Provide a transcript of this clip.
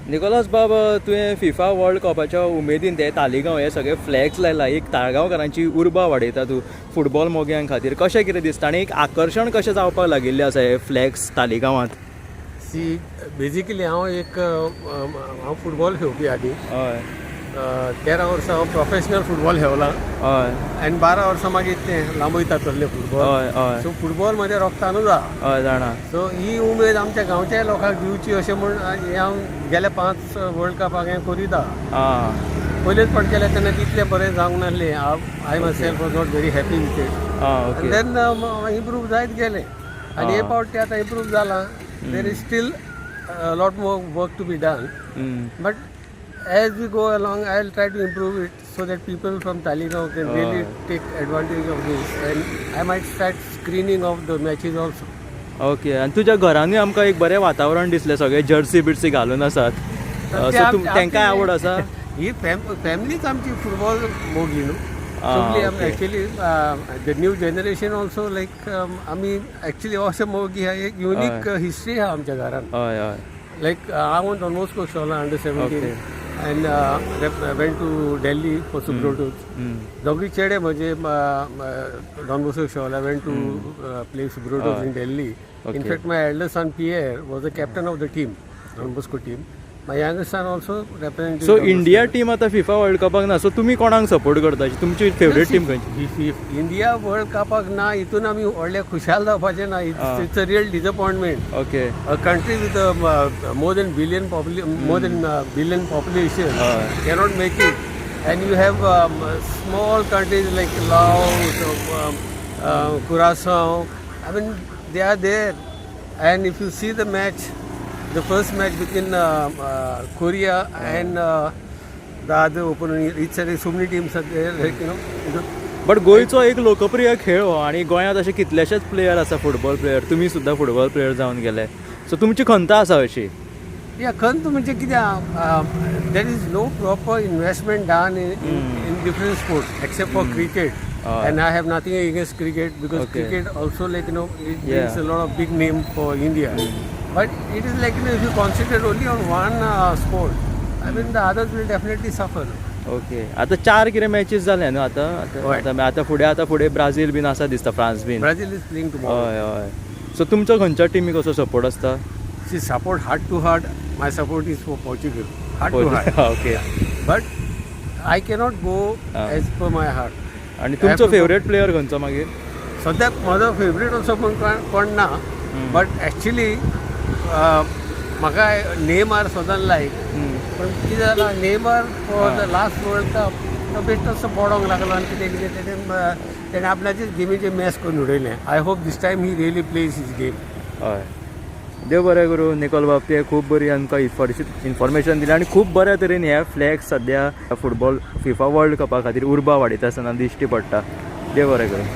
Nicolas बाब, तुवें FIFA world कपाच्या उमेदीन ते तालिगांव हे सगळे फ्लॅग्स लायला. एक ताळगांवकारांची उर्बा वाडयता तूं फुटबॉल मोग्यां खातीर. कशें कितें दिसता आनी एक आकर्शण कशें जावपाक लागिल्लें आसा हे फ्लॅग्स तालिगांवांत? सी, बेजिकली हांव एक हांव फुटबॉल खेळपी आदीं. 13 वर्सां हांव प्रोफेशनल फुटबॉल खेळला आनी 12 वर्सां मागीर तें लांबयता चल्लें फुटबॉल. हय हय सो फुटबॉल म्हज्या रोगतानूच आहा. हय, जाणा. सो ही उमेद आमच्या गांवच्याय लोकांक दिवची अशें म्हूण हें हांव गेल्या पांच वर्ल्ड कपाक हें करीत आहा. पयलेच फावट केलें तेन्ना तितलें बरें जावंक नासलें. I myself was not very happy with it. आनी Then improve जायत गेलें आनी हे फावट ते आतां इम्प्रूव जालां. There is still lot more work to be done, but as we go along, I will try to improve it so that people from Taleigao can really take advantage of this, and I might start screening of the matches also. Okay, आनी तुज्या घरानूय आमकां एक बरें वातावरण दिसलें. सगळे Jersey बिर्सी घालून आसात. सो तांकांय आवड आसा. ही फॅमिलीच आमची फुटबॉल मोगी न्हू सगळी. Actually, the new generation also, like आमी एक्चुली अशें मोगी आहा. एक युनीक हिस्ट्री आहा आमच्या घरान. हय हय लायक हांव डॉन बॉस्को खेळला under 17 and went to Delhi for Subrotos. दोगी चेडे म्हजे डॉन बॉस्को खेळला, went to play Subrotos in Delhi. In fact, my elder son Pierre was the captain of the team, Don Bosco team. My younger son also represent. So India team आतां FIFA world कपाक ना, so तुमी कोणाक support करता? तुमची favourite team खंयची? India world कपाक ना हितून आमी व्हडले खुशाल जावपाचें ना. It's a real disappointment. A country with more than billion population cannot make it, and you have small countries like Laos, Curacao. I mean, they are there, and if you see the match, the first match between Korea and the other opponent, it's so many teams are there, like. But गोंयचो एक लोकप्रिय खेळ हो आनी गोंयांत अशे कितलेशेच player आसा, फुटबॉल प्लेयर. तुमी सुद्दां फुटबॉल प्लेयर जावन गेले, सो तुमची खंत आसा अशी? या, खंत म्हणजे कित्याक, there is no proper investment done in different sports except for cricket, and I have nothing against cricket because cricket also, like, it brings a lot of big name for India, but it is like, if you concentrate only on one sport, I mean, the others will definitely suffer. Okay, आतां चार कितें matches जाले न्हू आतां? हय. आतां आतां फुडें ब्राझील बीन आसा दिसता, फ्रांस बीन. Brazil is playing tomorrow. हय हय सो तुमचो खंयच्या टिमीक असो सपोर्ट आसता? See, support, heart to heart, my support is for Portugal, heart to heart. But I cannot go as per my heart. आनी तुमचो फेवरेट प्लेयर खंयचो मागीर? सद्याक म्हजो फेवरेट असो पूण कोण ना, बट एक्चुली म्हाका नेमार सदां लायक. पण कितें जालां, Neymar for the last World Cup तो बेश्टो असो पडोंक लागलो आनी कितें कितें तेणें आपल्याचेच गेमीचें मॅस करून उडयलें. I hope this time he really plays his game. हय, देव बरें करूं निकोल बाब. ते खूब बरी आमकां इन्फॉर्मेशन दिली आनी खूब बऱ्या तरेन हे फ्लॅग सद्या फुटबॉल फिफा वर्ल्ड कपा खातीर उर्बा वाडयता आसतना दिश्टी पडटा. देव बरें करूं.